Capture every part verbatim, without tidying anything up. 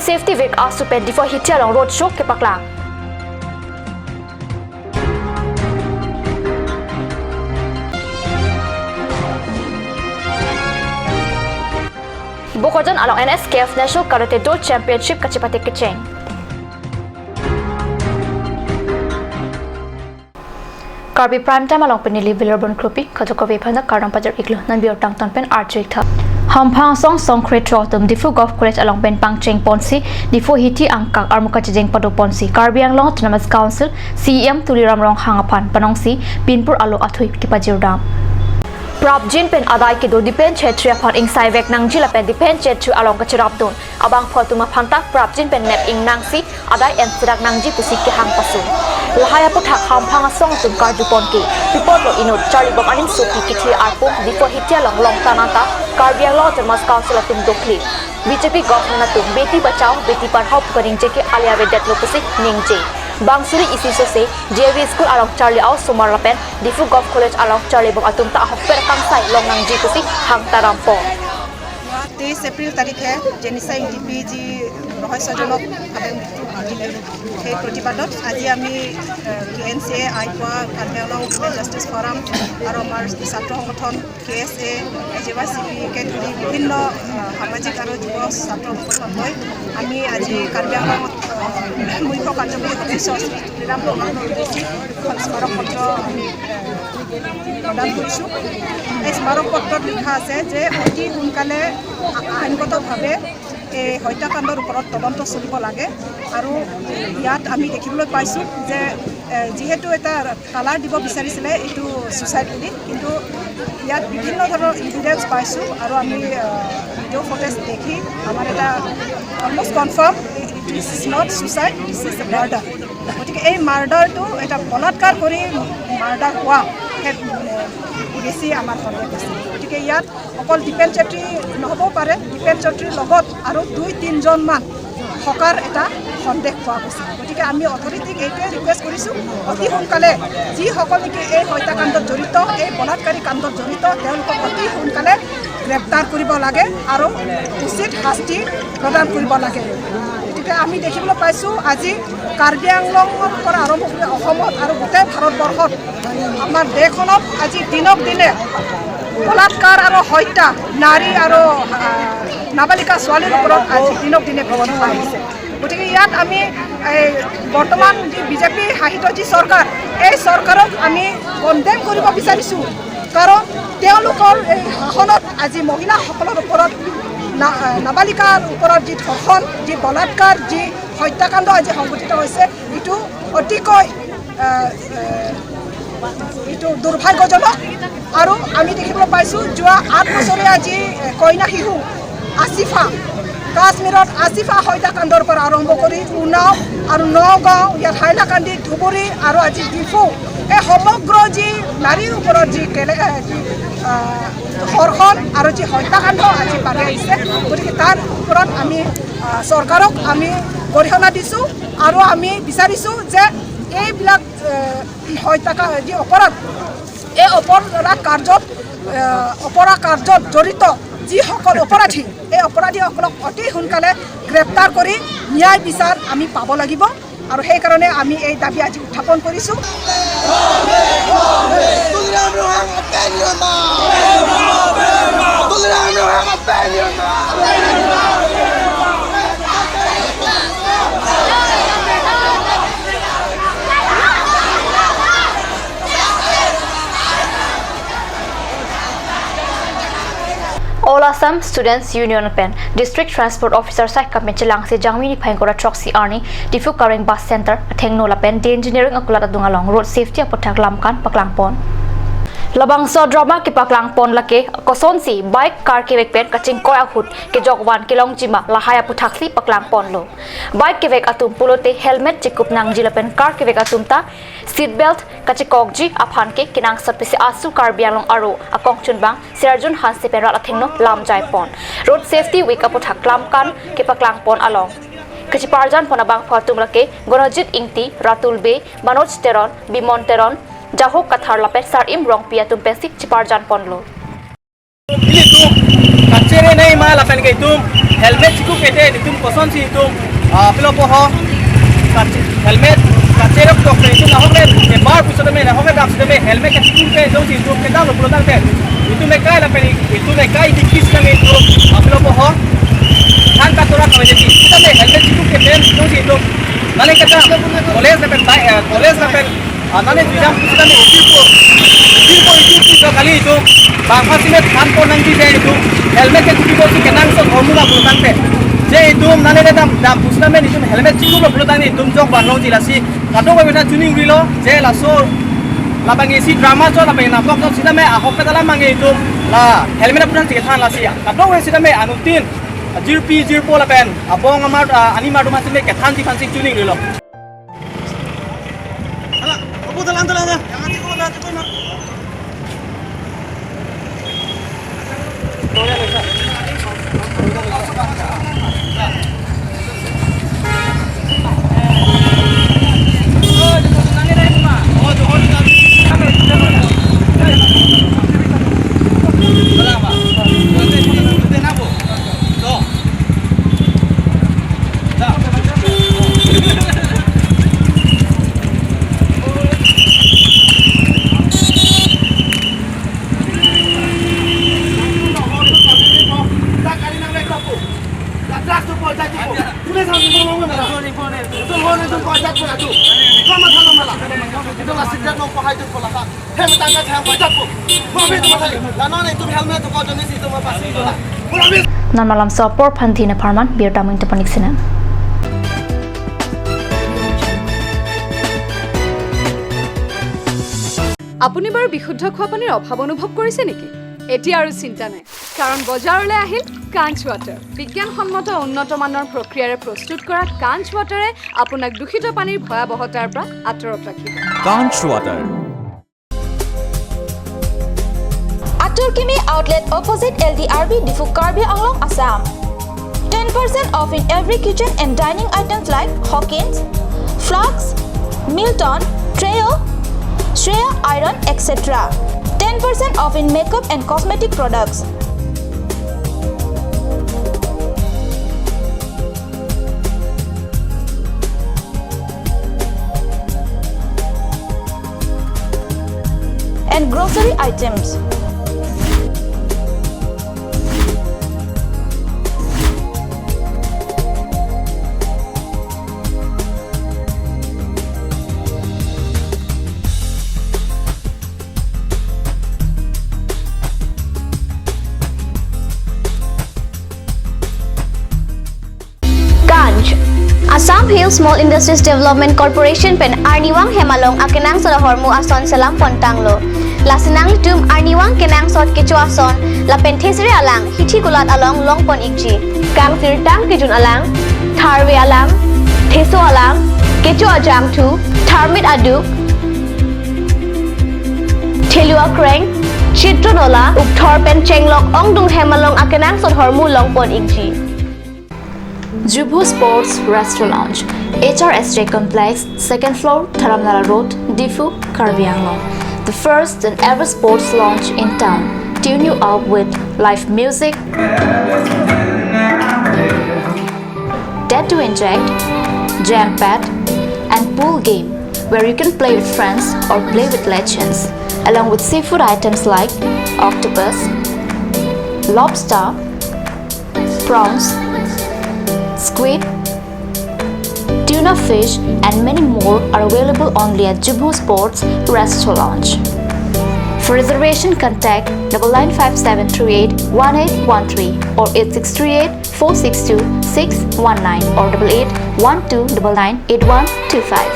Safety Week asu pen Diphu Hiti along road show kepaklang. Bokajan along N S K F National Karate Do Championship kachepatik kecheng. Karbi Prime Time along pen neli Vilarbon Kropi, kadokave aphan ta kardom pajir-iklo, non bior tangton pen archik tha. Hamphang asong songkre throk atum Diphu Govt College along pen pangcheng ponsi, Diphu Hiti angkak armu kachijeng pado ponsi, Karbi Anglong Autonomous Council C E M Tuliram Ronghang aphan panongsi, pinpur alo athui kipajir dam. Prapjin pen adai kedo Dipen Chetri aphan ingsai vek nangji lapen Dipen Chetri along kacherapdun abangphu atum aphan ta prapjin pen nep ingnangsi adai enserak nangji pusi kehang pasun. Lahai aputhak hamphang asong atum karju pon ke, pi apotlo inut charlibom anim sopi kithi arpum Diphu Hiti along longtang anta Karbi Anglong Autonomous Council atum doklim. B J P government atum Beti Bachao, Beti Padhao pu kaningje ke ali avedetlo pusi ningje. Bang suri isi sose D A V school along charli a-osomar lapen Diphu Govt College along charlibom atum ta ahokpet kangsai long nangji pusi hang taram pon. তেইছ এপ্ৰিল তাৰিখে জেনিচা ইংতিপিয়ে যি ৰহস্যজনক ভাৱে মৃত্যু ঘটিলে, সেই প্ৰতিবাদত আজি আমি, এ, কে এন চি এ, আইপুৱা, কাৰ্বি আংলং উইমেন জাষ্টিছ ফৰাম আৰু আমাৰ ছাত্ৰ সংগঠন কে এছ এ, এ জে ৱাই চি পিকে ধৰি বিভিন্ন, এ, সামাজিক আৰু যুৱ ছাত্ৰ সংগঠন লৈ আমি আজি কাৰ্বি আংলঙত, এ, মুখ্য কাৰ্যবাহী সদস্য শ্ৰী তুলিৰাম ৰংহাঙৰ উদ্দেশ্যে এখন স্মাৰক পত্ৰ আমি, এ, প্ৰদান কৰিছোঁ। এই স্মাৰক পত্ৰত লিখা আছে যে অতি সোনকালে আ-, আইনগতভাৱে এই হত্যাকাণ্ডৰ ওপৰত তদন্ত চলিব লাগে। আৰু ইয়াত আমি দেখিবলৈ পাইছোঁ যে, এ, যিহেতু এটা কালাৰ দিব বিচাৰিছিলে এইটো ছুইচাইড বুলি, কিন্তু ইয়াত বিভিন্ন ধৰণৰ ইভিডেন্স পাইছোঁ আৰু আমি, এ, ভিডিঅ' ফুটেজ দেখি আমাৰ এটা almost confirm, this is not suicide, this is a murder। গতিকে এই মাৰ্ডাৰটো এটা বলাৎকাৰ কৰি মাৰ্ডাৰ হোৱা, সেই, এ, বেছি আমাৰ সন্দেহ হৈছে। গতিকে ইয়াত অকল দীপেন চেত্ৰী নহ'বও পাৰে, দীপেন চেত্ৰীৰ লগত আৰু দুই তিনিজনমান থকাৰ এটা সন্দেহ পোৱা গৈছে। গতিকে আমি অথৰিটিক এইটোৱে ৰিকুৱেষ্ট কৰিছোঁ, অতি সোনকালে যিসকল নেকি এই হত্যাকাণ্ডত জড়িত, এই বলাৎকাৰী কাণ্ডত জড়িত, তেওঁলোকক অতি সোনকালে গ্ৰেপ্তাৰ কৰিব লাগে আৰু উচিত শাস্তি প্ৰদান কৰিব লাগে। গতিকে আমি দেখিবলৈ পাইছোঁ, আজি কাৰ্বি আংলঙৰ পৰা আৰম্ভ কৰি অসমত আৰু গোটেই ভাৰতবৰ্ষত আমাৰ দেশখনত আজি দিনক দিনে বলাৎকাৰ আৰু হত্যা, নাৰী আৰু, আহ, নাবালিকা ছোৱালীৰ ওপৰত আজি দিনক দিনে বৃদ্ধি পাই আহিছে। গতিকে ইয়াত আমি এই বৰ্তমান যি বিজেপি শাসিত যি চৰকাৰ, এই চৰকাৰক আমি কণ্ডেম কৰিব বিচাৰিছোঁ। কাৰণ তেওঁলোকৰ এই শাসনত আজি মহিলাসকলৰ ওপৰত না-, নাবালিকাৰ ওপৰত যি ধৰ্ষণ, যি বলাৎকাৰ, যি হত্যাকাণ্ড আজি সংঘটিত হৈছে, এইটো অতিকৈ, আহ, আহ, এইটো দুৰ্ভাগ্যজনক। আৰু আমি দেখিবলৈ পাইছোঁ, যোৱা আঠ বছৰীয়া যি কইনা শিশু আছিফা, কাশ্মীৰত আছিফা হত্যাকাণ্ডৰ পৰা আৰম্ভ কৰি উনাও আৰু নগাঁও, ইয়াত হাইলাকান্দি, ধুবুৰী আৰু আজি ডিফু, এই সমগ্ৰ যি নাৰীৰ ওপৰত যি কেলে, এ, যি, আহ, ধৰ্ষণ আৰু যি হত্যাকাণ্ড আজি বাঢ়ি আহিছে, গতিকে তাৰ ওপৰত আমি, আহ, চৰকাৰক আমি গৰিহণা দিছোঁ আৰু আমি বিচাৰিছোঁ যে এইবিলাক, এ, হত্যাকা-, যি অপৰাধ, এই অপৰাধ কাৰ্যত, এ, অপৰাধ কাৰ্যত জড়িত যিসকল অপৰাধী, এই অপৰাধীসকলক অতি সোনকালে গ্ৰেপ্তাৰ কৰি ন্যায় বিচাৰ আমি পাব লাগিব। আৰু সেইকাৰণে আমি এই দাবী আজি উত্থাপন কৰিছোঁ। All Assam Students Union pen District Transport Officer sai kapen chelangsi Jangmi niphai ingkoi ra throksi arni Diphu Kareng Bus Center athengno lapen D Engineering akulat adung along road safety aputhak lamkan paklangpon. Labangso drama kepaklang pon lake kosonsi bike car kevek pen kachingkoi ahut kejok van kelongji ma lahai aputhaksi paklangponlo. Bike kevek atum pulote helmet chekup nangji lapen car kevek atum ta seat belt kachekokji aphan ke kenangsot pisi asu Karbi Anglong aro akongchunbang Sirajul Hanse pen rat athengno lamjai pon. Road Safety Week aputhak lamkan kepaklang pon along kachiparjan pon abangphu atum lake Gonojit Ingti, Ratul Bey, Manoj Teron, Bimon Teron, Jahok Kathar lapen Sarim Rongpi atum pensi chiparjan ponlo. Ilitum Kachere nangji ma lapen ke itum helmet chikup kete itum kosonsi itum, ah, pilo poho. Kache-, helmet kachere tok pen itum ahok le, ebar pusitame, ahok le dam sitame helmet kachikup ke jongsi itum kedamlo pulo tangte, itum ekai lapen itum ekai dikis nangji itum, ah, pilo poho. Than katora kawai jadi sitame helmet chikup ke pen jongsi itum nangli kata college lapen bai, eh, college lapen, ah, nangli jujam pusitame itum po, itum po, itum po, itum kali itum bangpha sitame than pon nangji je itum helmet ke kupi kosi kenangsot hormu ma pulo tangte, je itum nangli dam dam pusitame itum helmet chikuplo pulo tangte itum jok ban longji, lasi kadokave aphan chuning rilo je laso labang isi drama chot labang natok chot sitame ahok ke dalam mangke itum la helmet aphan chikethan, lasi kadokave sitame anuttin jirpi jirpo lapen abong amar, ah, animar atum sitame kethanji aphansi chuning rilo. Ala, opo dalan dalan ya. Yang nanti kalau nanti pun. Normal lamso apor aphan Dina Parman, birta mung tepanik sinang. আপুনি বাৰু বিশুদ্ধ খোৱা পানীৰ অভাৱ অনুভৱ কৰিছে নেকি? এতিয়া আৰু চিন্তা নাই, কাৰণ বজাৰলৈ আহিল কাঞ্চ ৱাটাৰ। বিজ্ঞানসন্মত উন্নত মানৰ প্ৰক্ৰিয়াৰে প্ৰস্তুত কৰা কাঞ্চ ৱাটাৰে আপোনাক দূষিত পানীৰ ভয়াৱহতাৰ পৰা আঁতৰত ৰাখিব। Kanch Water. Atur Kimi Outlet, opposite L D R B, Diphu, Karbi Anglong, Assam. Ten percent off in every kitchen and dining items like Hawkins, flasks, Milton, Treo, Shreya iron, et cetera. Ten percent off in makeup and cosmetic products. And grocery items. Kanch. Assam Hill Small Industries Development Corporation pen arnivang hem along akenangsot ahormu ason selam pontanglo. Lasi nanglitum arnivang kenangsot kecho ason lapen thesere alang hithi kulat along longpon ikji. Kangsirtang kejun alang, tharve alang, theso alang, kecho ajangthu, tharmit aduk, thelu akreng, chitron ola, ukthor pen chenglok ongdung hem along akenangsot ahormu longpon ikji. Jubhu Sports Restaurant Lounge, H R S J Complex, second floor, Dharamnala Road, Diphu, Karbi Anglong. The first and ever sports lounge in town. Tune you up with live music, Dare to Inject, Jam Pad, and pool game where you can play with friends or play with legends, along with seafood items like octopus, lobster, prawns, squid, tuna fish, and many more are available only at Jubhu Sports Restaurant Lounge. For reservation, contact double nine five seven three eight one eight one three or eight six three eight four six two six one nine or double eight one two double nine eight one two five.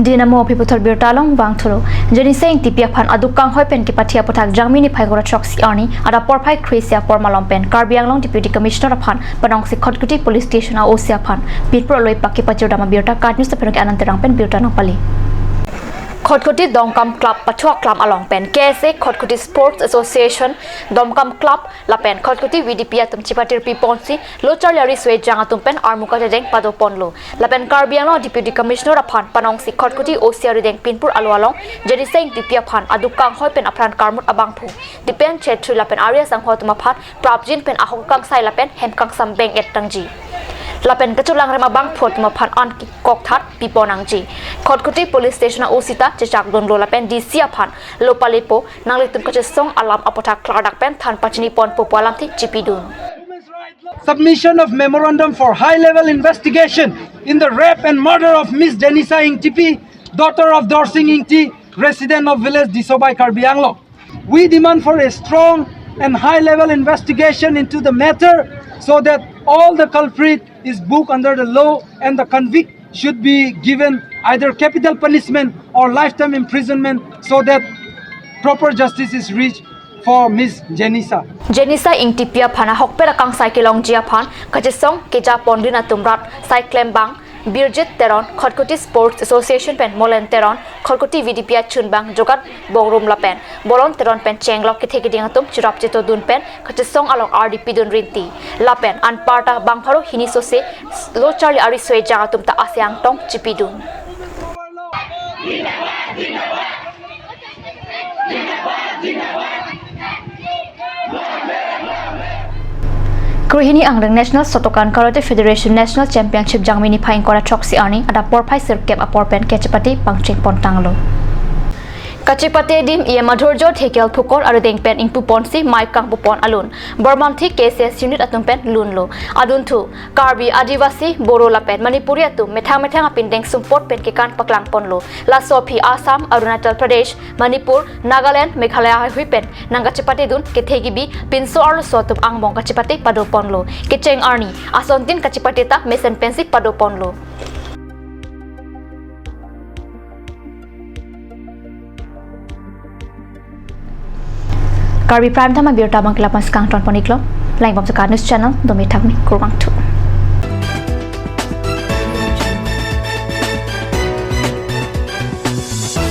Dina mo aphi puthot birta along vangthulo. Jenise Ingtipi aphan aduk kanghoi pen kepathi aputhak Jangmi niphai koro throksi arni adap porphai kre-isi apor malom pen Karbi Anglong Deputy Commissioner aphan panongsi Khatkhati Police Station a O C aphan pitpro loi pakki pachirdam abirta KAT News aphan ke Anand Terang pen birta nangpali. Khatkhati Dongkam Club pathu aklam along pen K S A Khatkhati Sports Association, Dongkam Club lapen Khatkhati V D P atum chipatir piponsi lo charli ari sue jang atum pen armu kachejeng padoponlo. Lapen Karbi Anglong Deputy Commissioner aphan panongsi Khatkhati O C arideng pinpur alo along Jenisa Ingtipi aphan aduk kanghoi pen apran karmut abangphu Dipen Chethri lapen ari asangho atum aphan prapjin pen ahok kangsai lapen hem kangsam beng-et tangji. Lapen kachelang rem abangphu atum aphan an kokthat piponangji. Khatkhati Police Station O C ta chechakdunlo lapen D C aphan lo palepo, nanglitum kachesong alam aputhak klardak pen than pachiniponpo pu alamthe chipidun. Submission of memorandum for high level investigation in the rape and murder of Miss Jenisa Ingtipi, daughter of Dorsing Ingti, resident of village Disobai, Karbi Anglong. We demand for a strong and high level investigation into the matter so that all the culprit is booked under the law and the convict should be given either capital punishment or lifetime imprisonment so that proper justice is reached for Miss Jenisa. Jenisa Ingtipi aphan ahokpet akangsai kelongji aphan kachesong kejapondun atum rat Saiklembang Birjit Teron, Khatkhati Sports Association pen Molen Teron, Khatkhati V D P achunbang Jogat Bongrum lapen Bolon Teron pen chenglok kethe keding atum chirap chetodun pen kachesong along ardi pidun rinti. Lapen anparta bang pharo hini sose lo charli ari sue jang atum ta ase angtong chipidun. Krohini angdeng National Shotokan Karate Federation National Championship Jangmi niphai ingkoi ra throksi arni adap porphai sirkep apor pen kachepate pangcheng pontanglo. Kachepate adim E M Madhurjo Dhekial Phukon arideng pen ingpuponsi mai kangpupon alun Bormanthi K C S unit atum pen lunlo. Adunthu Karbi, Adivasi, Boro lapen Manipuri atum methang methang apindeng sumpot pen kekan paklangponlo. Laso aphi Assam, Arunachal Pradesh, Manipur, Nagaland, Meghalaya haihui pen nangkachepatedun kethe kebi pinso arloso atum angbong kachepate padoponlo. Kecheng arni asontin kachepate ta mesen pensi padoponlo. Karbi Prime Time abirta abang ke lapu-an si kangtonpon-iklo. Langbom Saka News Channel, dome thakmi, kurvangthu.